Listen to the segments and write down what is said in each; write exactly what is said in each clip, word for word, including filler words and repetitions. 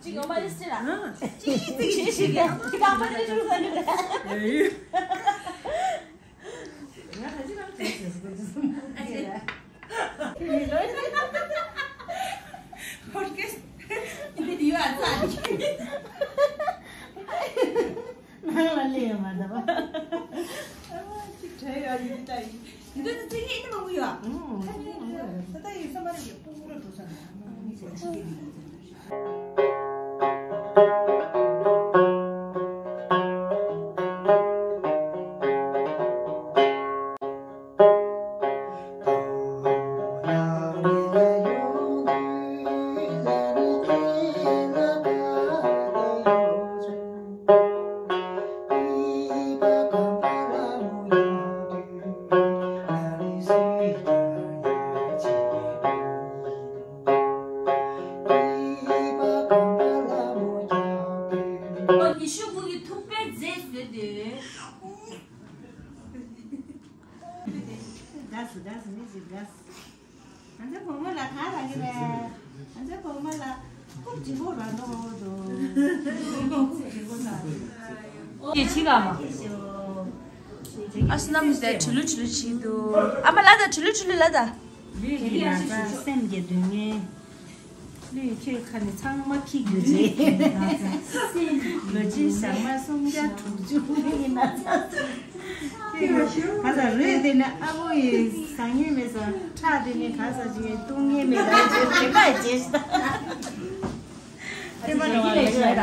གཅིག་ཡོང་པ་རེད་ཟེར་ལ། གཅིག་གཅིག་གཅིག་གཅིག་གཅིག་གང་པ་རེད་ཟེར་ལ། ང་ད་ཅི་རང་བྱས་ཟེར་སོང་། ཧོར་སྐད་འདི་ཡོད་ཨ་ཙ། ནང་ལ་སླེབས་ཡོད་མ་འདྲ་བ། ཅིག་བྲལ་ཡོད་ཡིན་ད་ཡིན། འདི་ཚོ་ཚིག་ངན་ཨེ་མང་པོ་ཡོད། ད་ལྟ་ཡོད་ས་མ་རེད། ཡོད་ཕྲུ་གུ་ར་འགྲོ་ས་ན་མི་ཚོ་ཆུ་སྐྱེས་ཡིན། ཁོ་ཉི་ཤུ་དགུ་གི་ཐུག་པའི་རྫས་བཟོས་ཏེ། དགའ་སོ་དགའ་སོ་མི་ཞིག་དགའ་སོ། ང་ཚོའི་བུ་མོ་ལ་ག་ལ་གི་རེད། ང་ཚོའི་བུ་མོ་ལ་རྐུབ་ལྗིད་པོ་རང་འདུག་འདུག་རྐུབ་ལྗིད་པོ་ལ། ཡེ་ཆི་ག་མ། ཨ་སི་ནམ་ཟེར་དྲི་ལུ་དྲི་ལུ་བྱེད་འདུག་ཨ་མ་ལ་ད་དྲི་ལུ་དྲི་ལུ་ལ་ད། ལུས་ཀྱི་ན་ཚ་སེམས་ཀྱི་སྡུག་བསྔལ། ལུས་ཁྱོད་ཁ་ནས་ཚང་མ་ཁྱི་རྒྱུ་རེད། ལོ་གཅིག་ཞག་མ་སུམ་བརྒྱ་དྲུག་ཅུ་ལུས་ཀྱི་ན་ཚ། ཁྱོད་ག་ས་རུས་དེ་ནས་ཨ་ཕོ་ཡི་ཟ་ཉེན་མེད་ས་ཁྲག་དེ་ནས་ག་ས་ཅིག་གཏོང་ཉེན་མེད་ལ་ཅེས་དེ་མ་བྱེད་ཤི་ད། དེ་མ་རེད་བ་ལས་ཤི་ད།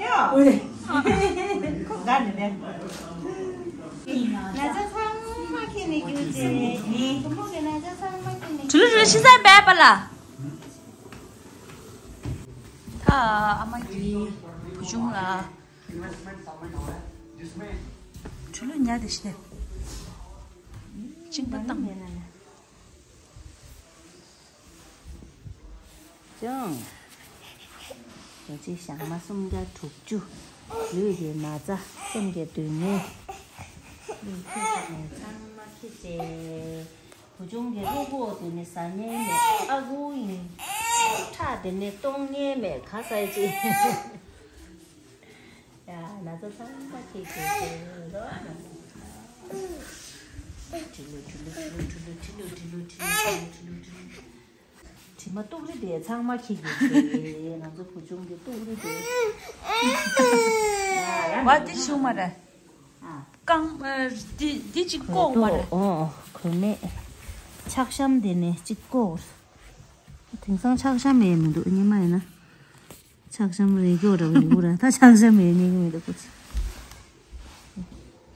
ཡོ། ཁོ་དགའ་ནི་རེད། ན་ཚ་ཚང་མ་ཁྱེར་ནས་རྒྱུགས་ཏེ། བུ་མོ་གི་ན་ཚ་ཚང་མ་ཁྱེར་ནས། དྲི་ལུ་དྲི་ལུ་ཤི་ས་མེད་པ་ལ། ད་ཨ་མ་གི་བུ་ཆུང་ལ་དྲི་ལུ་ཉལ་ཏེ་ཤི་ནས་གཅིན་པ་བཏང་། ཅང་། ལོ་གཅིག་ཞག་མ་སུམ་བརྒྱ་དྲུག་ཅུ། ལུས་ཀྱི་ན་ཚ་སེམས་ཀྱི་སྡུག་བསྔལ། ལུས་ཁྱེར་ནས་ཚང་མ་ཁྱེར་བྱས། བུ་ཆུང་གི་བློ་ཁོག་དེ་ནི་ཟ་ཉེན་མེད་ཨ་ཁུ་ཡིན། ཁྲག་དེ་ནི་གཏོང་ཉེན་མེད་ག་ས་ཅི། ཡ་ན་ཚ་ཚང་མ་ཁྱེར་ཁྱེར་ཁྱེར་རོ། དྲི་ལུ་དྲི་ལུ་དྲི་ལུ་དྲི་ལུ་དྲི་ལུ་དྲི་ལུ་དྲི་ལུ་དྲི་ལུ་དྲི་ལུ་དྲི་ལུ། དྲི་མ་ཏོག་རི་དེ་ཚང་མ་ཁྱེར་ཁྱེར་ཁྱེར་ང་ཚོ་བུ་ཆུང་གི་ཏོག་རི་དེ། ཡ་ཡ། བ་དེ་ཤུ་མ་རེད། ཨ། རྐང་། ཨ། འདི་འདི་གཅིག་ལྐོག་མ་རེད། ཨོ་གོས་མེད། ཆག་ཤམ་དེ་ནས་གཅིག་ལྐོག་དེང་སང་ཆག་ཤམ་ཡས་མི་འདུག་ཉི་མ་ཡིན་ན། ཆག་ཤམ་རེ་སྐྱོ་འདྲ་བོ་ཡོད་ར་ད་ཆག་ཤམ་ཡས་ཉན་གི་མི་འདུག་ཁོ་ཚོ།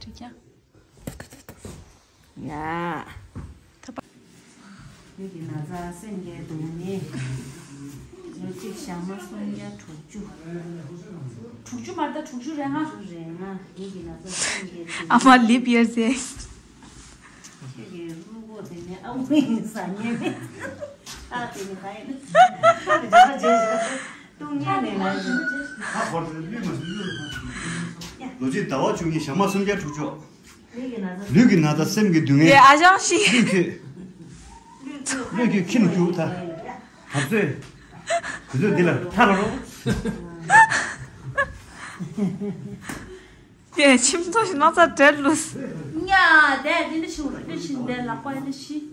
འགྲིག་ཀྱང་། ཡ། ཐ་པ། ལུས་ཀྱི་ན་ཚ་སེམས་ཀྱི་སྡུག་བསྔལ། ལོ་གཅིག་ཞག་མ་སུམ་བརྒྱ་དྲུག་ཅུ། དྲུག་ཅུ་མ་རེད་ད་དྲུག་ཅུ་རེ་ལྔ། དྲུག་ཅུ་རེ་ལྔ་ལུས་ཀྱི་ན་ཚ་སེམས་ཀྱི་སྡུག་བསྔལ། ཨ་མ་ལིབ་ཡར་ཟེར། ཁྱེད་ཀྱི་བློ་ཁོག་དེ་ནི་ཨ་ཁུ་ཡིན་ཟ་ཉེན་མེད། ཨ་དེ་ནི་ག་ཡིན། ཁ་དེ་ཇག་ཇག་ཇག་གཏོང་ཉེན་མེད་ལ་ཞིག་ད་ཧོར་དེ་ལུས་མ་ཟིན་ལུས་མ་ཟིན། ལོ་གཅིག་ཟླ་བ་བཅུ་གཉིས་ཞག་མ་སུམ་བརྒྱ་དྲུག་ཅུ། ལུས་ཀྱི་ན་ཚ་སེམས་ཀྱི་སྡུག་བསྔལ། ཡེ་ཨ་ཞང་ཤི། ལུས་ཁྱོད། ལུས་ཁྱོད་ཁྱི་ནས་རྒྱུག་ད། ད་ཚོད། དུས་ཚོད་འདི་ལ་ཐར་རོ། ཡེ་ཁྱིམ་ཚང་ཞིག་ན་ཚ་བྲལ་ལུས། ཉ་དེ་འདི་འདྲ་ཞིག་འདི་ཞིག་འདི་ལག་པ་འདི་ཞིག་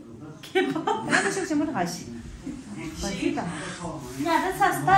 ཁེ་པ་འདི་ཞིག་ཞིག་མ་ཐག་ཞིག་ཉ་དེ་ཚ་སི་ད།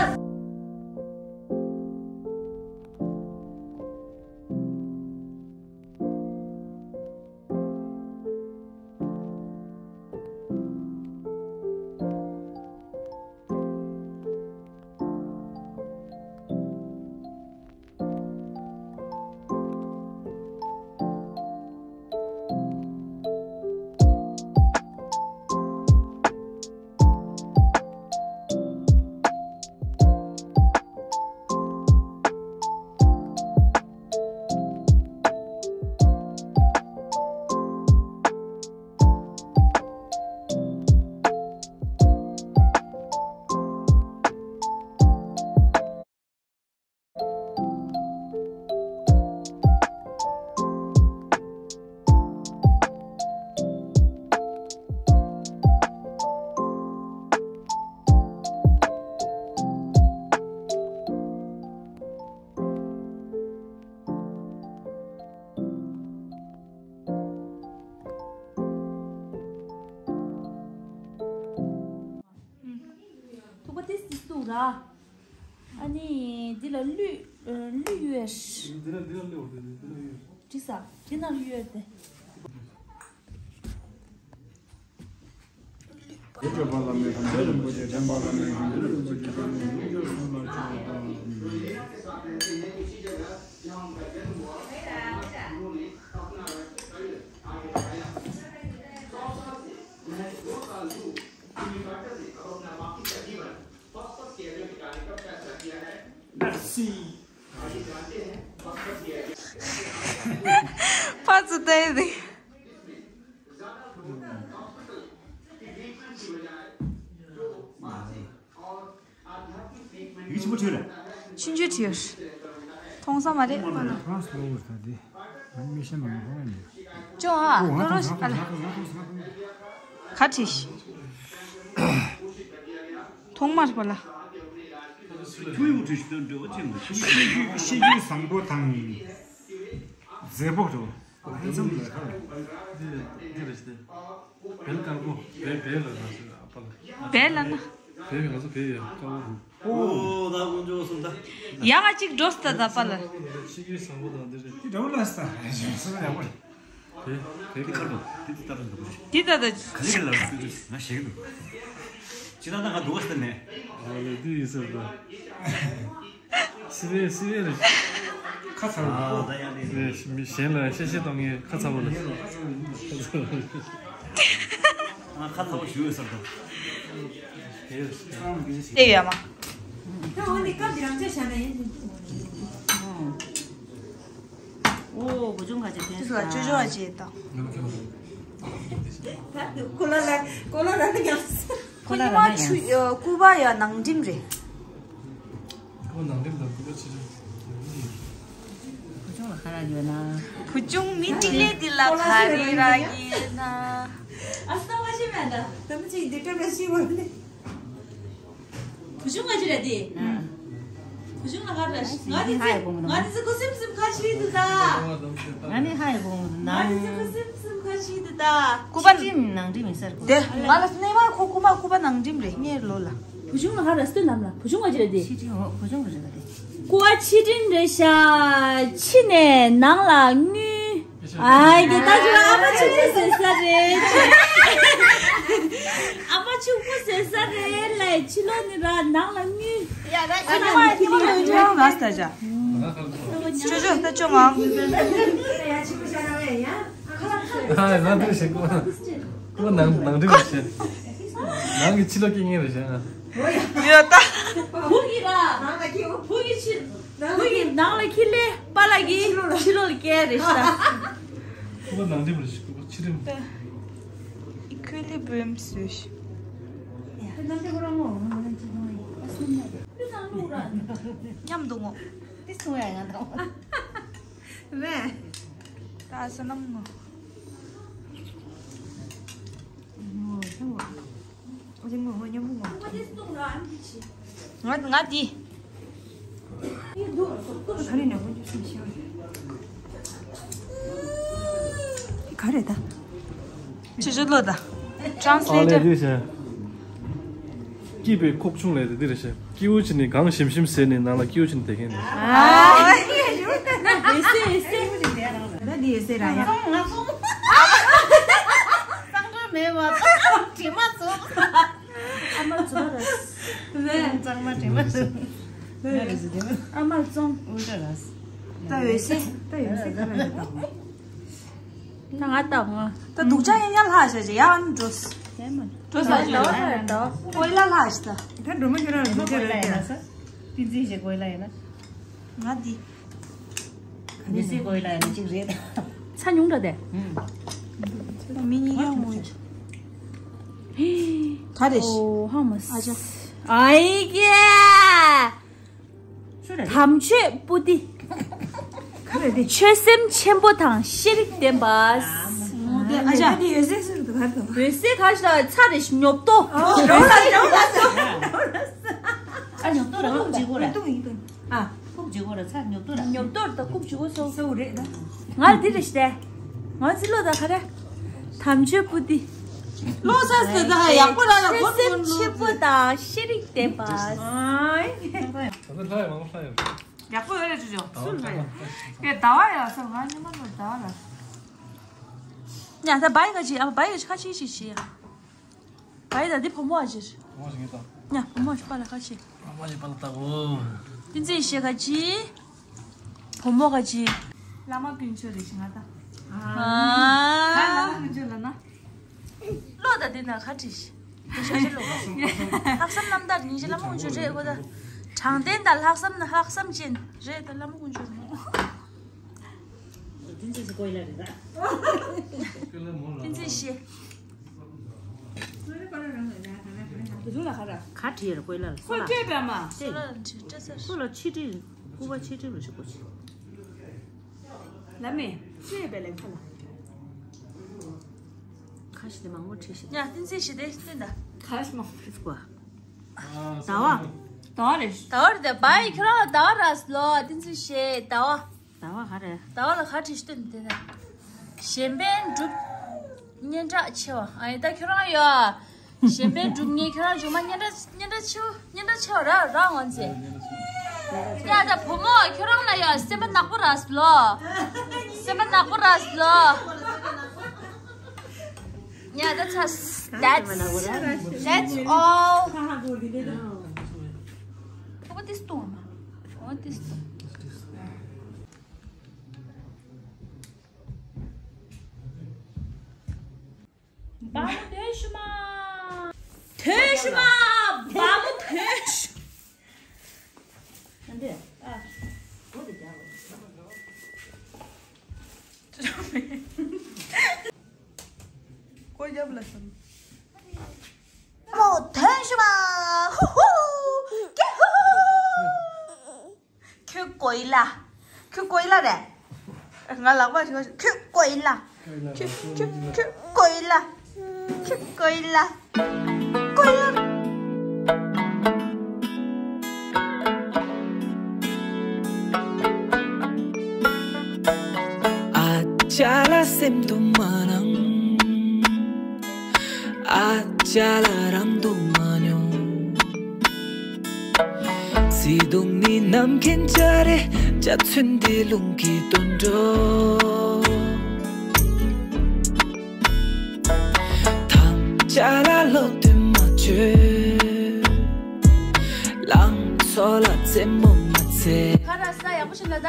ཨ་ནི་འདི་ལ་གླུད་གླུད་ཡོད། འདི་ལ་འདི་ལ་གླུད་འདི་ལ་གླུད་ཡོད། འདི་ས་འདི་ན་གླུད་ཡོད་དེ། ཕར་ཚུར་བལྟས་ཏེ། ཡིག་ཆེན་པོ་བྲིས་རེད། ཆུང་ཆུང་བྲིས། མཐོང་ས་མ་རེད་པ་ལ། ཁོ་རང་སློབ་ཕྲུག་ད་དེ། ང་མི་ཤེས་མ་མཐོང་ཡ་མེད། ཅོ་ཨ་ཨོ་ང་ལོ་རོ་མཐོང་ཨ་ལ། ང་མཐོང་ང་མཐོང་ང་མཐོང་། ག་བྲིས། མཐོང་མ་རེད་པ་ལ། ཁྱོད་ཡོང་བྲིས་ཤིག་དོན་འབྲེལ་བ་ཅི་མི་འདུག་ཤེས་རྒྱུ་བཟང་པོ་དང་། མཛེས་པོ་འགྲོ། ཧན་སམ་ལ་ཁ། འདི་འདི་རེད་ཤི་ཏེ། བལ་དཀར་པོ། བལ་བལ་ལ་ང་ཚོ་ཨ་ཕ་ལ། བལ་ལ་ན། བལ་ང་ཚོ་བལ་ཡ་དཀར་པོ་རུ། ཨོ་ད་དཀོན་མཆོག་གསུམ་ད། ཡ་ང་གཅིག་འགྲོ་སྟ་ད་པ་ལ། ཤི་རྒྱུ་བཟང་པོ་དང་འདི་རེད། འདི་འགྲོ་ལ་སྟ་ཧ་ཞེ་སོ་ཡ་པ། བལ་བལ་དཀར་པོ། འདི་འདི་ལྟར་འདུག་འདི་ད་ད། ག་ལེ་ག་ལ་འདུག་ང་ཞེ་གི་འདུག་ཅི་ད་ད་ང་འདུག་བ་སྟ་ནས། ཨ་ལེ་འདི་ཡིན་ཟེར་ད། སི་ཝེ་སི་ཝེ་རེད། ཁ་ཚ་བོ། ཨ་ད་ཡང་ནི། རེད་མི་གཞན་ལ་ཤེས་ཤེས་གཏོང་མཁན་ཁ་ཚ་བོ་ལ། ཨ་ཁ་ཚ་བོ་ཞུ་ཡོད་ས་རེད། དེ་ཡོད་མ། ད་འོ་ནི་སྐབས་འདི་རང་ཅག་བྱ་ན་ཡིན། ཨོ་བུ་ཆུང་ཁ་ཅིག་ཕན་ཅིག་ལ་ཅོ་ཅོ་ཨ་ཅེ་ད། ཀོ་ལ་ལ་ཀོ་ལ་ལ་ཉམས། ཁོ་ཉི་མ་ཆུ་ཡ་སྐུ་པ་ཡ་ནང་འགྲིམ་རེད། ཁོ་ནང་འགྲིམ་དང་སྐུ་པ་ཕྱི་འགྲིམ། བུ་ཆུང་ལ་ཁ་རག་ཡོད་ན། བུ་ཆུང་མི་ཏི་ལེ་ཏི་ལ་ཁ་རི་རག་ཡོད་ན། ཨ་སྟོང་ཁ་ཤས་མེད་ད། ད་མི་ཅིག་འདི་སྐྲ་ལ་ཤི་བ་ནི། བུ་ཆུང་ང་ཅི་རེད་དེ། བུ་ཆུང་ལ་ཁ་ར་ང་དེ་ང་དེ་ཚོ་ཁུ་སིམ་སིམ་ཁ་ཤི་དུ་ད། ང་ནི་ཧ་ཡ་གོང་ང་དེ་ཚོ་ཁུ་སིམ་སིམ་ཁ་ཤི་དུ་ད། སྐུ་པ་ཁྲིམ་ནང་འགྲིམ་མི་སར་གོ། དེ་ང་ལ་སྣེ་མ་ཁོ་སྐུ་མ་སྐུ་པ་ནང་འགྲིམ་རེད་ངའི་ལོ་ལ། བུ་ཆུང་ལ་ཁ་ར་སྟོན་ནམ་ལ་བུ་ཆུང་ང་ཅི་རེད་དེ། ཕྱི་དྲིན་འོ་བུ་ཆུང་གི་རེད་པ་དེ། སྐུ་པ་ཕྱི་དྲིན་རེད་ཤག་ཕྱི་ནས་ནང་ལ་དངུལ། ཨའི་དེ་ལྟ་ཅི་ཨ་མ་ཆུ་ཆུ་ཟེར་ས་རེད། ཨ་མ་ཆུ་ཁུ་ཟེར་ས་རེད་ལ་ཕྱི་ལོགས་ནི་ར་ནང་ལ་དངུལ། ཡ་ད་ཨ་ཁྱི་མ་ཁྱི་མ་ཡོད་ཅོ་ང་ས་ཅ། ཆུ་ཆུ་ལྟ་ཅོ་ང་། ཨ་ང་འདུག་ཞེ་ཀོ་ཀོ་ནང་ནང་འདྲི་བ་ཞེ། ནང་གི་ཕྱི་ལོགས་སྐྱེ་ངེས་རེད་ཤག་ཡོད་ད། བུ་གི་ར། བུ་གི་ཕྱི། བུ་གི་ནང་ལ་ཁྱི་ལས་པ་ལ་གི་ཕྱི་ལོགས་ལ་སྐྱེ་རེད་ཤག་ཁོ་པ་ནང་འགྲིམ་རེད་ཤག་ཁོ་པ་ཕྱི་འགྲིམ། ཁོས་ལས་བུམ་བཟོས་ཤག་མཉམ་དུ་ངོ་། དེ་སོང་ཡ་ཡང་དང་། རེད། ད་སོ་ནམ་ངོ་། ངོ་ངོ་ངོ་ངོ་ངོ་ངོ་། ང་ང་འདི། ག་རེ་ནས་ཧོན་ཅུ་སུན་ཤེས་བ་རེད། ག་རེ་ད། ཆུ་ཆུ་ལོ་ད། ཨ་ལས་Translator། འདི་བྱས། སྐྱིད་པའི་ཁོག་ཆུང་ལས་དེ་འདི་རེད་བྱས། སྐྱིའུ་ཆེ་ནི་གང་ཞིམ་ཞིམ་ཟས་ནི་ནང་ལ་སྐྱིའུ་ཆེ་ནི་དེ་མཁན་རེད། ཨ། ཨེ་སེ་ཨེ་སེ། ད་འདི་ཨེ་སེ་ར་ཡ། སང་ང་སོང་། སང་འགྲོ་མེད་བ། དྲི་མ་ཚོ། ཨ་མ་ཚོ་ར། རེད། གཙང་མ་དྲི་མ་ཚོ། ཨ་མ་ཙོང་། འུ་འདྲ་ར། ད་ཨེ་སེ་ད་ཨེ་སེ་ག་ར་ཡོད་ད། ད་ང་ལྟ་ང་། ད་སྡུག་ཅག་ཡིན་ཡ་ལྷག་བྱ་བྱ་ཡ་ཨ་ནི་འགྲོ། དེ་མ། འགྲོ་ས་ཅི་ལ་ལྷག་ད། ཀོས་ལ་ལྷག་ཤི་ད། ད་འགྲོ་མ་ཁྱོད་རང་ལ་སྡུག་ཅག་རེད་ད། ཏི་ཙི་ཞེ་ཀོས་ལ་ཡིན་ན། ང་འདི། མི་སི་ཀོས་ལ་ཡིན་ན་གཅིག་རེད། ཚ་ཉུང་འདྲ་དེ། མི་གཉིས་ཀ་ངོ་། ག་རེ། ཨོ་ཧ་མ་སི། ཨ་ཅག་ཨའི་ཀེ། དམ་ཆོས་པོ་ཏི། ཆོས་སེམས་ཆེན་པོ་དང་ཤེས་རིག་ལྡན་པ། ཨ་ཅག་འོད་ཟེར་ཟེར་འདུག་གར་དུ། འོད་ཟེར་གར་ཞིག་ལ་ཚ་རེ་ཉོབ་ཏོ། ཨ་ཉོབ་ཏོ་ར་ཁུག་ཅིག་གོ་ར། ཨ་ཁུག་ཅིག་གོ་ར་ཚ་ཉོབ་ཏོ་ར། ཉོབ་ཏོ་ར་ད་ཁུག་ཅིག་གོ་སོ་སོ་རེད་ད། ང་འདི་རེ་ཤི་ང་ཚི་ལོ་ད་ག་རེ། དམ་ཆོས་པོ་ཏི། ལོ་ས་ས་ད་ཡག་པོ་ར་ཡག་པོ་སེམས་ཆེན་པོ་དང་ཤེས་རིག་ལྡན་པ། ཨ་ད་ལྟ་ལྷ་ཡག་མང་པོ་ལྷ་ཡག་ཡག་པོ་ཡོད་རེད་ཅོ་ཅོ། སུ་ལྷ་ཡག་པས་ཟླ་བ་ཡག་ས་ང་ཉི་མ་ལོ་ཟླ་བ་ལ། ཉ་ད་བའི་ག་ཅི་ཨ་བའི་ག་ཅི་ཁ་ཅིག་ཅིག་ཤེས་ཡ། བའི་ད་འདི་བུ་མོ་ཨ་ཅིར། བུ་མོ་ཞིག་ངེས་ད། ཉ་བུ་མོ་ཞིག་པ་ལ་ཁ་ཤས། བུ་མོ་ཞིག་པ་ལ་ལྟ་གོ། བསྟན་འཛིན་ཤེས་ག་ཅི། བུ་མོ་ག་ཅི། བླ་མ་དཀོན་མཆོག་རེད་ཤི་ང་ད། ཨ། ད་བླ་མ་དཀོན་མཆོག་ལ་ན། བློ་ད་འདི་ན་ཁ་བྲིས་ཤི། དེ་ཤ་ཤི་བློ། ལྷག་བསམ་རྣམ་དག་ཉིན་ཞིག་བླ་མ་དཀོན་མཆོག་རེད་གོ་ད། དྲང་བདེན་དང་ལྷག་བསམ་ན་ལྷག་བསམ་ཅན་རེད་ད་བླ་མ་དཀོན་མཆོག་མོ། བསྟན་འཛིན་ཤེས་གོ་ཡི་ལ་རེད་ད། བསྟན་འཛིན་ཤེས། ག་བྲིས་ཡོད་རེད་ཀོ་ཡི་ལ་ལ་ཁོ་ལ་སྐད་པས་མ། ཁོ་ལ་ཕྱི་དྲིལ་སྐུ་པ་ཕྱི་དྲིལ་ལ་ཞིག་གོ་ཆེ། ལ་མེ་ཤེས་པས་ལེན་ཁ་ལ། ཁ་ཤས་དེ་མང་པོ་བྲིས་ཤིག་ཡ་བསྟན་འཛིན་ཤེས་དེ་བསྟན་ད། ཁ་ཤས་མང་པོ་བྲིས་གོ་ཟླ་བ། ཟླ་བ་རེད། ཟླ་བ་རེད་དེ་བའི་ཁྱོད་རང་ལ་ཟླ་བ་ར་ལོ་བསྟན་འཛིན་ཤེས་ཟླ་བ། ཟླ་བ་ག་རེ། ཟླ་བ་ལ་ག་བྲིས་སྟོན་དེ་ན། གཞན་ཕན་སྒྲུབ། སྙན་གྲགས་ཆེ་བ། ཨ་ཡི་ད་ཁྱོད་རང་ཡོད། གཞན་ཕན་སྒྲུབ་མཁན་ཁྱོད་རང་བྱུང་མ་སྙན་གྲགས་སྙན་གྲགས་ཆེ་བ་སྙན་གྲགས་ཆེ་བ་ར་ར་ངོ་ཚེ། ཡ་ད་བུ་མོ་ཁྱོད་རང་ལ་ཡོད་སེམས་པ་ནག་པོ་ར་ལོ། སེམས་པ་ནག་པོ་ར་ལོ། ཡ་ད་ཚ། That's that's all. What is to? What is to? བ་མོ་ཐོན་ཤུ་མ། ཐོན་ཤུ་མ། བ་མོ་ཐོན་ཤུ། ཨ་འདི་ཨ། ཀོ་རྒྱབ་ལ་སོང་། བ་མོ་ཐོན་ཤུ་མ། ཧུ་ཧུ། ཀེ་ཧུ་ཧུ། ཁྱོད་ཀོ་ཡི་ལ། ཁྱོད་ཀོ་ཡི་ལ་རེད། ང་ལག་པ་ཞིག་ཁྱོད་ཀོ་ཡི་ལ། ཁྱོད་ཁྱོད་ཁྱོད་ཀོ་ཡི་ལ། ཁྱོད་ཀོ་ཡི་ལ། ཀོ་ཡི་ལ། ཨ་ཅག་ལ་སེམས་དུ་མ་ནང་། ཨ་ཅག་ལ་རང་དུ་མ་མྱོང་། བརྩེ་དུང་ནི་ནམ་མཁའི་འཇའ་རིས། འཇའ་ཚོན་འདི་རླུང་གིས་བཏོན་འགྲོ། ཐམས་ཅད་ལ་བློ་གཏད་མ་བཅོས། ལང་ཚོ་ལ་རྩེད་མོ་མ་རྩེ། ཁ་ར་ས་ཡག་པོ་ཞིག་ལ་ད།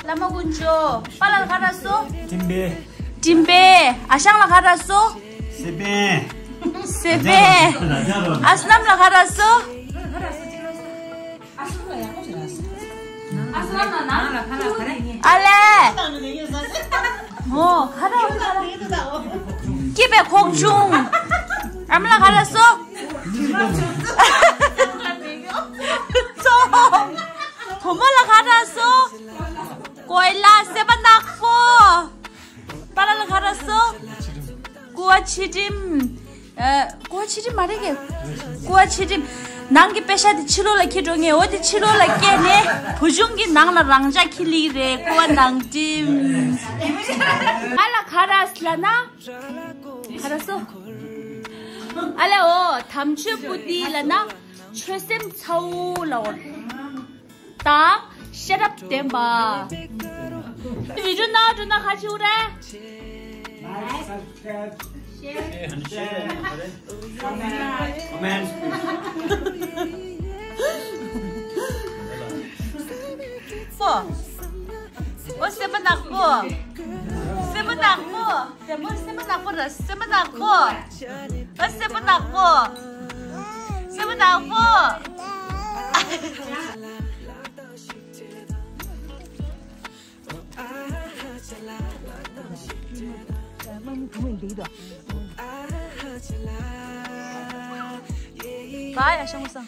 བླ་མ་དཀོན་མཆོག་པཱ་ལགས་ལ་ག་རེ་ཟེར་སོང་། སྤྲིན་པས། སྤྲིན་པས། ཨ་ཞང་ལ་ག་རེ་ཟེར་སོང་། སེ་པན། སེ་པན། ཨ་སྣམ་ལ་ག་རེ་ཟེར་སོང་། ཨ་ལས། མོ་ག་རེ་ཟེར་སོང་། སྐྱིད་པའི་ཁོག་ཆུང་། ཨ་མ་ལ་ག་རེ་ཟེར་སོང་། ཙོ། བུ་མོ་ལ་ག་རེ་ཟེར་སོང་། ཀོ་ཡི་ལ་སེམས་པ་ནག་པོ། པཱ་ལགས་ལ་ག་རེ་ཟེར་སོང་། ཀོ་བ་ཆེ་འགྲིམ། ཨ། ཀོ་བ་ཆེ་འགྲིམ་མ་རེད་གི། ཀོ་བ་ཆེ་འགྲིམ། ནང་གི་པེ་ཤ་དེ་ཕྱི་ལོགས་ལ་འཁྱེར་འགྲོ་ངེས། འོ་དེ་ཕྱི་ལོགས་ལ་བསྐྱལ་ནས་བུ་ཆུང་གི་ནང་ལ་རང་འཇགས་འཁྱེར་ལི་རེད། ཀོ་བ་ནང་འགྲིམ། ཨ་ལ་ག་རེ་ཟེར་ལབ་ན། ག་རེ་ཟེར་སོང་། ཨ་ལ་འོ་དམ་ཆོས་པོ་ཏི་ལབ་ན་ཆོས་སེམས་ཚ་བོ་ལབ་འོ། དང་ཤེས་རབ་ལྡན་པ། བི་ཌིའོ་ནང་འགྲོ་ན་ཁ་ཆེ་བོ་རེད། པོ། ཨོ་སེམས་པ་ནག་པོ། སེམས་པ་ནག་པོ། དེ་མོ་སེམས་པ་ནག་པོ་ར་སེམས་པ་ནག་པོ། ཨ་སེམས་པ་ནག་པོ། སེམས་པ་ནག་པོ། བ་ཡ་ཤང་སང་།